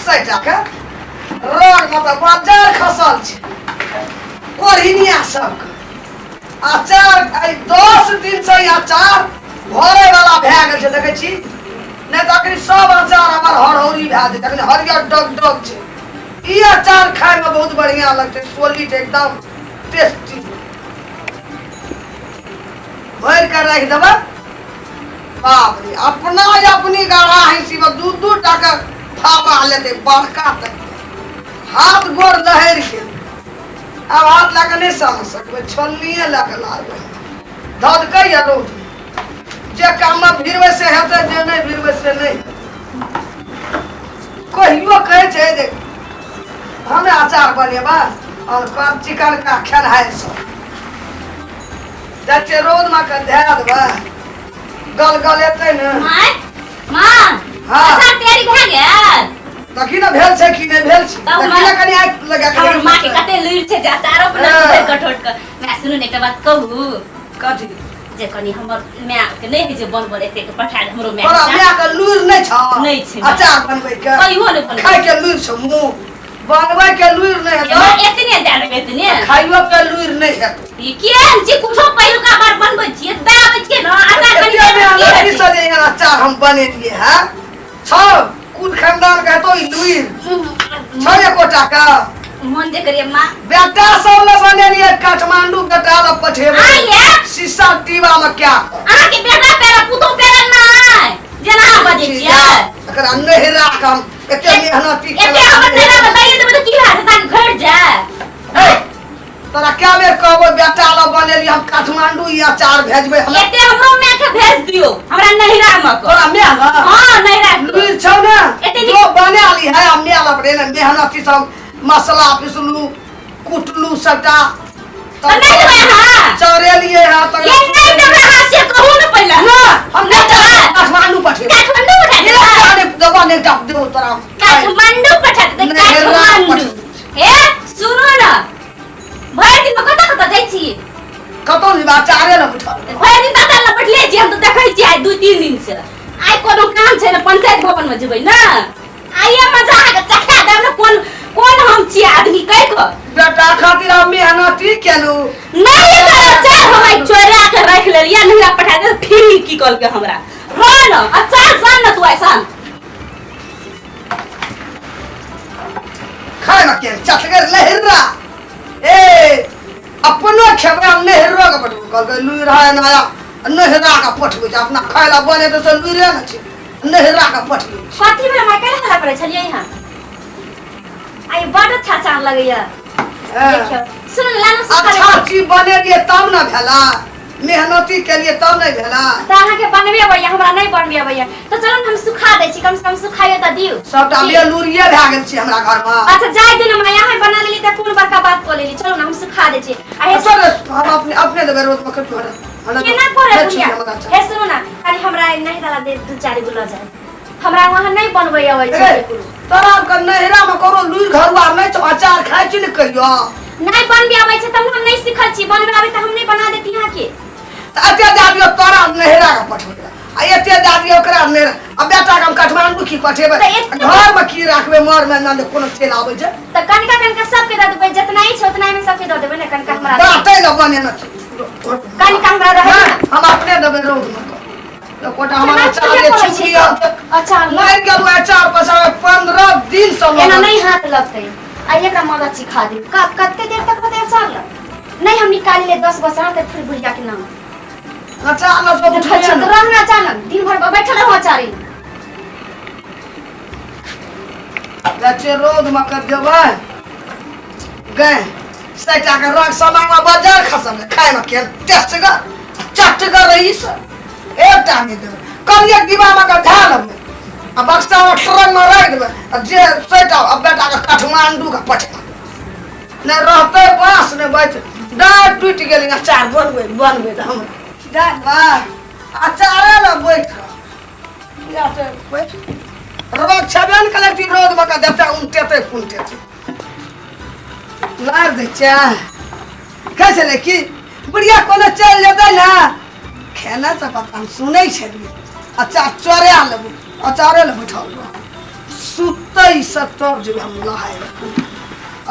सैटा के रंग मे तऽ बाजार खसल छै कोढ़िनिया सबके अचार। आइ 10 दिन से ई अचार भरे वाला भए गेल छै, देखै छी नहि तऽ अखनी सब अचार हमर हरहौरी भए जेतै। अखनी हरियर डग डग छै। ई अचार खाय में बहुत बढ़िया लगतै, सोलिड एकदम टेस्टी। भरि के राखि देबै। बाप रे, अपना अपनी गढ़ा हिसी में दू दू टाका फापा लेतै बड़का तक। हाथ गोड़ लहरि गेल, आब हाथ लए कऽ नहि सानि सकबै, छोलनिए लए कऽ लागबै। धधकैए रौद। जे काममे भिड़बै से हेतै, जे नहि भिड़बै से नहि हेतै। कहियो कहै छै जे हमे अचार बनेबै आओर चिकनका खेनाइ सब जाइ छियै रौदमे कऽ धए देबै, गल गल एतै ने। माय, माँ। हाँ। अचार तैयारी भए गेल? देखी ने भेल छै कि नहि भेल छै। तब देखी ने कनि आँखि लगा कऽ। हमर माँ के कते लुरि छै जे अचारो बना हाँ। के कठोट के। माय, सुनू ने, एकटा बात कहू? कथी? जे कनि हमर माय के नहि होइ छै बनबल एते के पठा दे हमरो माय तोरा के। माय के लुरि नहि छौ? नहि छै। अचार बनबै के कहियो नहि बनबै। खाय के लुरि छौ, मुँह बनबै के लुरि नहि माँ, हेतौ। एतने दए देबै, एतने। खाइयो के लुरि नहि हेतौ। ई केहन छी? कुछो पहिलुका बार बनबै छियै, दए आबै छियै ने अचार कनि। एते देबै, की मेहनती हेतै? से जे एहन अचार हम बनेलियै है छौ, कुल खानदान के हेतौ ई लुरि छौ एकोटा के? मन जे करिए माँ। बेटा सब ले बनेलियै, काठमांडू बेटा ले पठेबै। आइए। शीशा टीबा में क्या? अहाँके बेटा पेरा पुतोह पेरा नहि, जेना अहाँ बजै छियै। एकरा नहिरा के हम एते मेहनती। एते हमर नैहरा मे दैए देबै तऽ की हैत? ताकि घटि जाय। ए, तोरा क्या बेर कहबो, बेटा ल बनेली हम काठमांडू ई अचार भेजबै हमरा। एते हमरो माय के भेज दियौ हमरा नैहरा मे के। तोरा माय ल? हाँ, नैहरा के। लुरि छौ ने? एते जो बना ली है हम माय ल पड़े ने, मेहनती सब मसाला पिसलू कुटलू सबटा। तऽ नहि देबै अहाँ? चढ़ेलिए है तऽ। ये नहि देबै अहाँ से कहू ने पहिले। ना, हम नहि देबै। काठमांडू पठेबै। काठमांडू पठा देबै। एकटा नहि देबो ने, एकटा देबो तोरा। काठमांडू पठा देतै। नैहरा। काठमांडू। हे, सुनू ने, भरि दिन कतऽ कतऽ जाइ छी? कतौ नहि, अचारे ने बैठल। भरि दिन ततऽ ने बैठले छी, हम तऽ देखै छी आइ 2-3 दिन से। आइ कोनो काम छै ने, पंचायत भवन में जेबै ने, आइए मजा अहाँके चखा देब ने कोन कोन हम छियै आदमी कहि कऽ। बेटा खातिर हम मेहनती केलू। नहि एकर अचार हम आइ चोरा के राखि लेलियै, नहिरा पठा दे। फिर ई की कहलकै हमरा? रह न, अचार सान न तू आइ सान। खाय ना के चटगर लहरा ए अपनो खेबै हम नहिरो के पठबै। कहलकै लुरि है नया, नहिरा के पठबै छै। अपना खाय ला बने तऽ से लुरिए ने छै, नहिरा के पठबै छै। कथी भेल माय? कैला हल्ला करै छलियै यहाँ? आइ बड अच्छा अचार लगैया। हाँ। देखियौ, सुन लालू सुखा। अच्छा चीज बनेलियै तब ने भेला, मेहनती केलियै तब नहि भेला। तऽ अहाँके बनबे अबैया, हमरा नहि बनबे अबैया। तऽ चलू ने, हम सुखा दै छी, कम से कम सुखाइयो तऽ दियौ। सबटा बेलूरिये भए गेल छै हमरा घरमे। अच्छा जाय दियौ ने माय, अहाँ बना लेली तऽ कोन बड़का बात कऽ लेली। चलू ने, हम सुखा दै छी। आ हे। सर, हम अपने अपने देबै रोज पकड़ तू। केना करे बुढ़िया? हे सुनू ने, खाली हमरा नहीं दला दे, दू चारि गो लऽ जाय। हमरा वहाँ नहीं बनबै अबै छै बिल्कुल। तोरा के नहिरा में कोनो लुरि घरुआ नहि छौ? अचार खाइ छी ने कहियो? नहीं बनबे अबै छै तब हम नहीं सिखल छी। बनबे आबै तऽ हम नहीं बना देती अहाँके? तऽ एते दए दियौ तोरा नहिरा के पठबै आ एते दए दियौ ओकरा नहिरा। आ बेटा के हम काठमांडू की पठेबै? तऽ एते- घर में की राखबै? मर में ने कोनो चलि आबै छै। तऽ कनिका कनिका सबके दऽ देबै, जितना ही छै उतना में सबके दऽ देबै ने। कनिका हमरा बाटै लए बनेने छै। कनिका हमरा रहै नहि, हम अपने देबै रौद में एकोटा। हमर केना अचार किया जे करै छुटि छी? गेल। अचार मरि गेल अचार पसाबै 15 दिन से। एना नहीं हाथ लगतै। आ एकरा मदद सिखा दियौ। कते देर तक होतै अचार लग? नहीं हम निकालि ले 10 बजे तऽ फिर बुढ़िया के नाम। अचार लग सब देखै उठले छियै ने। तऽ रहना अचानक दिन भर बैठल रहू अचारी। जाइ छियै रौद मे कर देबै गै सैटा के रंग समांग बाजार खसल खाय मे केहन टेस्टगर चटगर रही सब। एकटा नहि देबै, करिए डिब्बा मे के धए लेबै आ बक्सा मे ट्रंक मे राखि देबै आ जे सैटा आ बेटा के काठमांडू के पठा नहि रहतै बाँस नहि बच। डाँर टूटि गेलै अचार बनबै बनबै तऽ हमरा जा बा अचारे लए बैठ बैठ। रौद छेबे ने करै कि रौद मे के देतै उनटेतै पुनटेतै लार दै छै। कहै छलै कि बुढ़िया कोनो चलि जेतै ने खेना से पता। हम सुनै छलियै अचार चोरा लेबै, अचारे लए बैठल रहब। सुतै सब तब जेबै हम नहाय लए।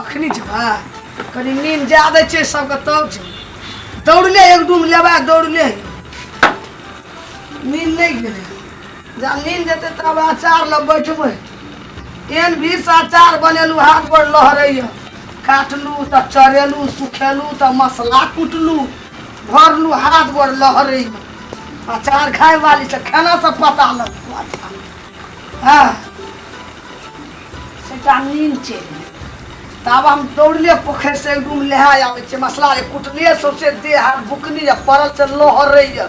अखनी जेबै कनि नींद जा दै छै सबके तब जेबै। दौड़ले एक डूम लेबै दौड़ले नींद नहि गेलै। जा नींद जेतै तब अचार लऽ बैठबै। एहन भीड़सँ अचार बनेलहुँ हाथ गोड़ लहरैए। काटलहुँ तऽ चढ़ेलहुँ सुखेलहुँ तऽ मसला कुटलहुँ भरलहुँ हाथ गोड़ लहरैए। अचार खाय वाली से खाना सब पता लगतौ अचार। हाँ सेटा नींद चलि गेल। तब हम दौड़ले पोखरि से एक डूम नहाय आबै छियै मसला जे कुटलियै सौंसे देह हाथ बुकनी जे पड़ल से लहरैए।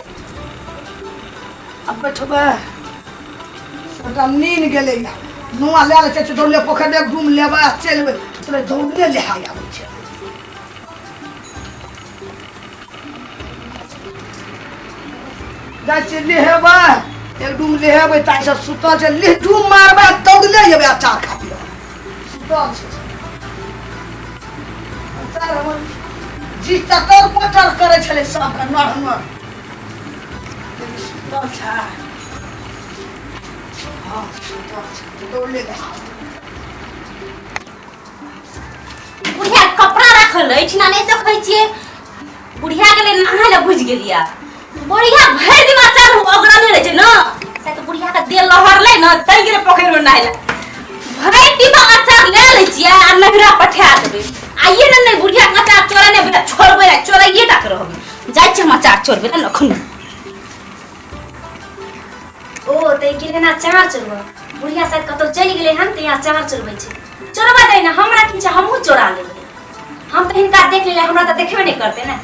आब बैठबै सबटा नीन गेलै नुआ लए लै छै दौड़ले पोखरि मे एक डूम लेबै आ चलि एबै। तोरे दौड़ले नहाय आबै छै। जाइ छियै नहेबै एक डूम नहेबै ताहिसँ सुतल छै लिह डूम मारबै आ दौड़ले जेबै अचार खातिर। सुतल छै अचार हमर जी चटर पटर करै छलै सबके नर नर। सुतल छै हँ सुतल छै दौड़ले नहाबै। बुढ़िया के कपड़ा राखल अछि ना नहि देखै छियै। बुढ़िया गेलै नहाय लए बुझि गेलियै। बुढ़िया भरि दिन अचार ओगरने रहै छै ने से तऽ बुढ़िया के देह लहरलै ने तैं गेलै पोखरिमे नहाय लए। भरि डिब्बा अचार लए लै छियै आ नहिरा पठा देबै। आइए ने नहि बुढ़िया के अचार चोरा नहि बुढ़िया छोड़बै नहि चोराइए टा के रहबै। जाइ छियै हम अचार चोरबै ने एखन। ओ तऽ ई गेलै अचार चोरबऽ। बुढ़िया शायद कतहु चलि गेलै हन तऽ यहाँ अचार चोरबै छै। चोरबा दे ने हमरा की छै हमहूँ चोरा लेबै। हम तऽ हिनका देख लेलियै हमरा तऽ देखबे नहि करतै ने।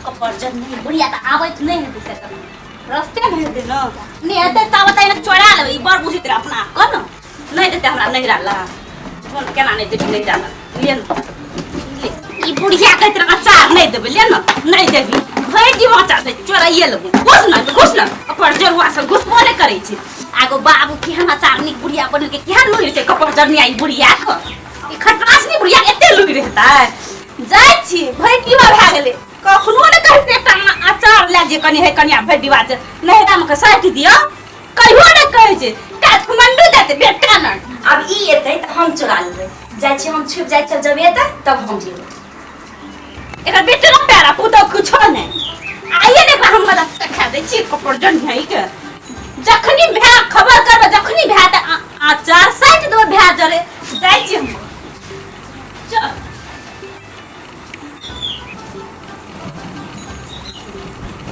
कपर नहीं बुढ़िया तऽ आबैत नहि हेतै से तऽ रस्ते नहि हेतै ने नहि हेतै तब तऽ एना चोरा लेबै। ई बड़ बुझैत रहै अपना आपके ने नहि देतै हमरा नहिरा ला फोन केना नहि देबै नहिरा ला ले ने ले। ई बुढ़िया कहैत रहै अचार नहि देबै ले ने नहि देबी भरि डिब्बा अचार दे चोराइए लेबू। घुस ने घुस ने अपन जरुआ सब घुसबो नहि करै छै। आगो बाबू केहन अचार नीक बुढ़िया बनेलकै केहन लुरि छै कपर जरनिया ई बुढ़िया के ई खटरास नहीं बुढ़िया एते लुरि हेतै। जाइ छी भरि डिब्बा भए गेलै कखनो ने कहते एकटा अचार लए जे कनि हे कनिया भरि डिब्बा छै नहिरामे के साटि दिअ कहियो ने कहै छै काठमांडू जाते बेटा न। आब ई एतै तऽ हम चोरा लेबै। जाइ छी हम छुपि जाइ छी जब एतै तब हम जेबै। एकर बेटे न प्यारा पुतहु कुछो नहि आइए ने एकरा हम मदद खा दै छी कपड़ जन के जखनी भए खबर करबै जखनी भए तऽ अचार साटि देबै भए जरे जाइ छी हम। चल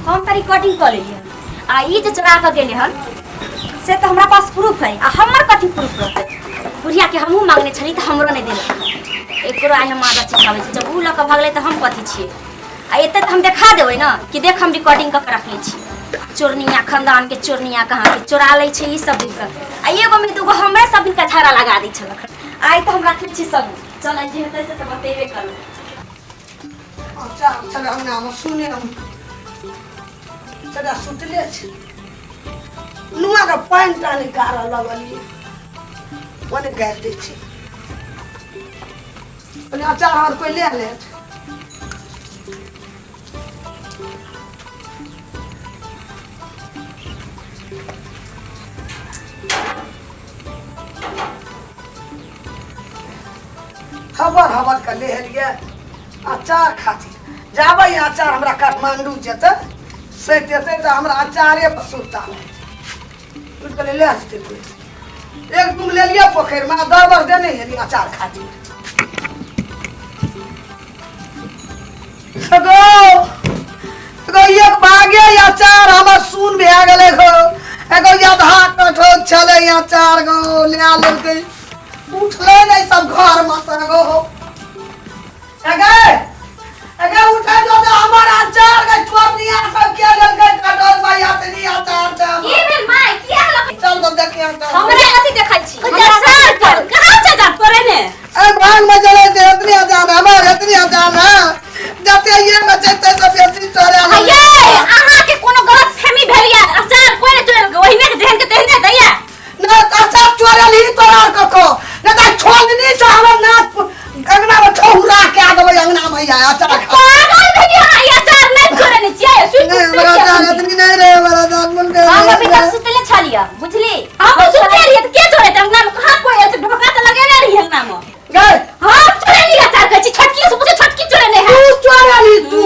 हम तऽ रिकॉर्डिंग कऽ लेलियै आ ई जे चोरा कऽ गेलै हन से तऽ हमरा पास प्रूफ है आ हमर कथी प्रूफ रहतै। बुढ़िया के हमहूँ मांगने छली तऽ हमरो नहि देलक। एकरो आइ हम आदत सिखाबै छी जब उ लऽ कऽ भगलै तऽ हम कथी छियै आ एतै तऽ हम देखा देबै ने कि देख हम रिकॉर्डिंग कऽ के रखने छियै। चोरनिया खानदान के चोरनिया कहाँ के चोरा लै छै ई सब दिनके आ एगो में दूगो हमरे सब दिनका झगड़ा लगा दै छलक। आइ तऽ हम रखने छी सब चल जे हेतै से तऽ बतेबे करबै। अचार छलै अंगनामे सुने हम सदा सुतले छै नुआके पानि तानि गारऽ लगलियै ओने गारि दै छै ओने अचार हमर कोइ लए लेत। हबर हबर के लेहलियै अचार खातिर। जाबै अचार हमरा काठमांडू जेतै से जेतै तऽ हमरा अचारे पर सुरता उठि गेलै लए जेतै कोइ। एक डूम लेलियै पोखरिमे आ दरबर देने हेलियै अचार खातिर। गो गो एक भागे अचार हमर सुन भए गेलै गो। एगो आधा कठोर छलै अचार गो लए लेलकै उठलै नहि सब घरमे से गो। अगे अगे उठै जो तऽ हमर अचार के चोरनिया सब के लेलकै कठोर भाई अतनी अचार छै की भेल माय किया हल्ला चल तो देखिए अचार। हमरा कथी देखै छी? अचार कर कहाँ छै जा तोरे ने ए भांग में जलै छै एतनी अचार हमर एतनी अचार है जते ये में छै ते से बेसी चोरा ये अहाँ के कोनो गलत फहमी भेल या अचार कोइ ने चोरेलकै ओहिने के जेहन के तेहने दैया न अचार चोरल ही तोरा कको न त छोलनी से हमर नाक अंगना में ठहुरा के देबै अंगना में या अचार खा। पागल भेलियै अहाँ ई अचार नहि चोरेने छियै। नहीं हमरा अचार एतनी नहीं रहे हमरा अचार मन हम अभी तक सुतले छलियै बुझली। हम सुनते रहिए त के चोरेते अंगना में कहां कोई आयल छै ढोका त लगेने रहिए अंगना में गए हम चोरेली अचार कहै छी छोटकी से पूछे छोटकी चोरेने है तू चोरली तू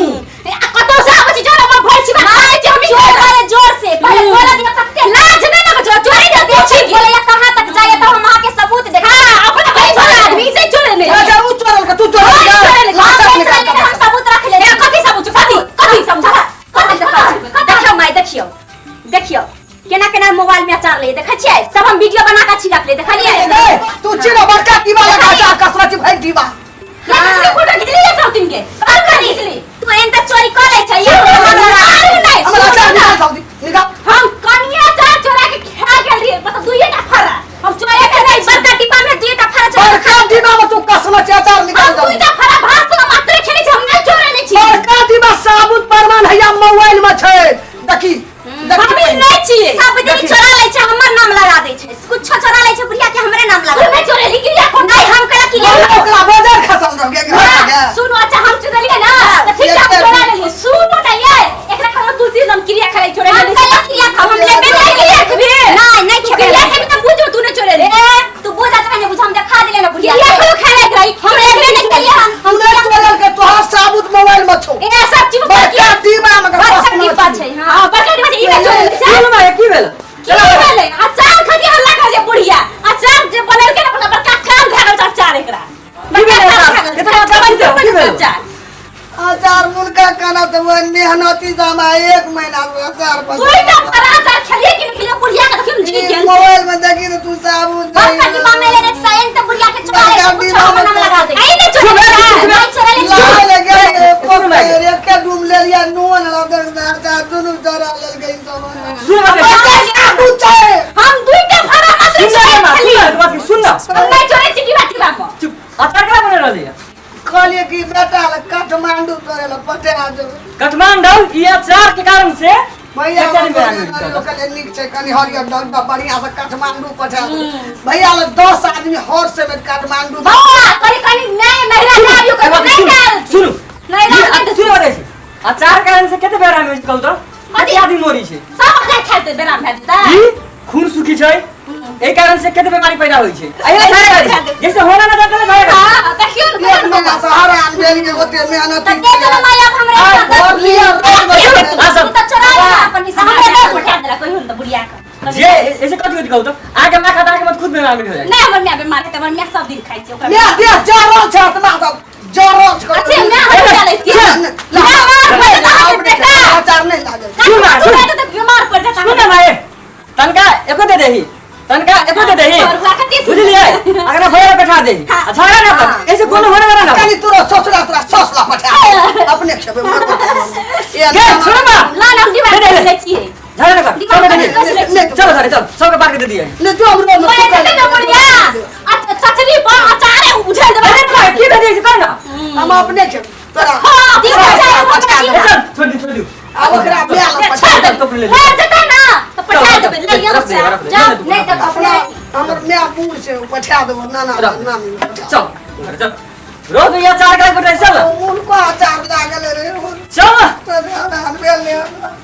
आ कतौ से आबै छी जर हमर भरि छी खाइ छी हम चोर वाले जोर से पहले बोला दिया कते लाज नहि लगै छौ चोरी दे दे छी बोले या कहां तक जाए तो हम अहाँ के सबूत देखा हां अपना भाई वाला आदमी से चोरेने अच्छा उ चोरल के तू चोरल हाँ, चोरल के। लाशक निकाल के हम सबूत रख ले ए कथी सबूत कथी कथी सबूत कथी सबूत देखियो माय देखियो देखियो केना केना मोबाइल में अचार ले देखै छियै सब हम वीडियो बना के छी रख ले देखलियै ए तू चिनो बड़का दीवा लगा जा कसरा छी भाई दीवा हां फोटो खींच लिया सब दिन के और करी तू एहन त चोरी कर लै छै ये नहीं हमरा अचार निकाल जल्दी निकाल हम कनिया अचार चोरा के खा गेल रहिए मतलब दुइये टा फड़ा हम चोरा के नहीं बड़का डिब्बा में दुईटा फड़ा चोरा बड़का दीवा में तू कसरा छी अचार निकाल हम जल्दी दुइटा फड़ा भात तो मात्र खेले छी हम नहीं चोरा नहीं छी बड़का दीवा साबुत प्रमाण हैया मोबाइल में छै देखी हम देखी नहीं छिए सब दिन चोरा लै छै हमर नाम लगा दै छै कुछो चोरा लै छै बुढ़िया के हमरे नाम तू लगा नहीं चोरेली क्रिया को नहीं हम कला की ओकरा बाजार खसल रह गया घर गया सुनो अच्छा हम चोरेलिए ना तो ठीक है हम चोरा लेलिए सुनो ना ये एकरा हम तुलसी हम क्रिया खेले चोरे हम कला क्रिया खाओ हम लेबे नहीं क्रिया खेबे नहीं नहीं तू खेबे क्रिया खेबे त बुझो तू नहीं चोरेली ए तू बुझा चाहे नहीं बुझा हम देखा दिले ना बुढ़िया क्रिया को खेले रही हम लेबे नहीं खेलिए हम तू नहीं चोरल के तोहार साबुत मोबाइल में छौ ए सब चीज बड़का दीवा में बड़का डिब्बा छै हां हां बड़का डिब्बा छै ई नहीं चोरेली की माय की भेल की भेलै अचार खातिर हल्ला कर जे बुढ़िया अचार जे बनेलकै ने अपना बड़का काम भए गेल छै अचार एकरा की भेल अचार? एतना अचार की भेल? की भेल? अचार अचार मुनका खाना तो वो मेहनती जमा एक महीना में अचार बस दुइटा फड़ा अचार खेलिए कि नहीं खेलिए बुढ़िया के देखियो जी गेल मोबाइल में देखी तो तू साबुत बड़का डिब्बा में लेने साइन त बुढ़िया के चोरा लै बड़का छै कुछो डिब्बा हमर में नाम लगा दे आई नहीं चोरेली नहीं चोरा लै छै लाल गए सुन माय। एक डूम ले लिया नून लदर अचार दुनू चोरा लेल गई सब सुन बात साबुत छै हम दुइटा फड़ा मात्र सुन ना माँ, सुन ना बात सुन ना हम नहीं चोरे छी डिब्बा टिब्बा को चुप अचार केना बने रहली है कहलिए कि बेटा ले काठमांडू करे ला पठा देब काठमांडू ई अचार के कारण से भैया एक आदमी बेराम भेल छै। कहलिए नीक छै कनि हरियर डब्बा बढ़िया से काठमांडू पठा देब भैया ले 10 आदमी हर से में काठमांडू बौआ कनि कनि नहीं नहिरा जाबियो ए बात कनि सुनू, नहीं डाल सुनू नहीं ई डाल सुनू बताइ छी अचार कारण से कते बेराम होइ छै कहू तऽ कते आदमी मरी छै सब अचार खाते बेराम भए जेतै ई खून सुखी छै एहि कारण से कते बीमारी पैदा होइ छै एहि अचार कारण जैसे होना ना जाता है भाई हां देखियो ने एक महीना से हरान भेल के ओते त मेहनती दे दो माय अब हमरे आ, घर लिया रोज आ, सब तू त चोरा ले अपन हिसाब हमरा से दे पठा देला कहियो न त बुढ़िया के जे ऐसे कथी होती कहू तऽ आगे माँ खाता आगे मत खुद बीमार हो जाए नहीं हमर माय बीमार है त हमर माय सब दिन खाइ छै ओकरा मैं देह जरल छै आत्मा सब जरल छै अच्छे माय हम चलै छी अचार नहीं लागल सुन ना, सुन। त बीमार पड़ जाता सुन ना भाई तनका एको दे देही तनका एको दे देही और हुआ कथी बुझलियै अगर भैया बैठा देही हाँ। अच्छा ना ना ऐसे कोनो होने वाला ना कनि तोरा ससुरा तोरा ससुरा पठा अपने खेबै के सुन ना ला ना हम डिब्बा दे, दे, दे। ले छियै झगड़ा ना कर चल दे दे चलो घरे चल सबके बांट के दे दिए ले जो हमरो मैं देते ना बुढ़िया अच्छा चटनी पर अचार उझल देबै अरे भाई की दे दिए कर ना हम अपने खेबै तोरा हां दिखा दिखा पठा ए, दे चल छोड़ दी छोड़ दी आब ओकरा माय लग पठा छोड़ दे दे भर जेतै ना त पठा देबै ले रख दे, रख दे, जा ले दे। नहीं त अपना हमर माय बूढ़ छै ओ पठा देबो ना ना रख दे। ना पठा चल घरे चल रोज ये अचार का बैठा चल उनको अचार लागल रे चल हरान भेल रे हमरा।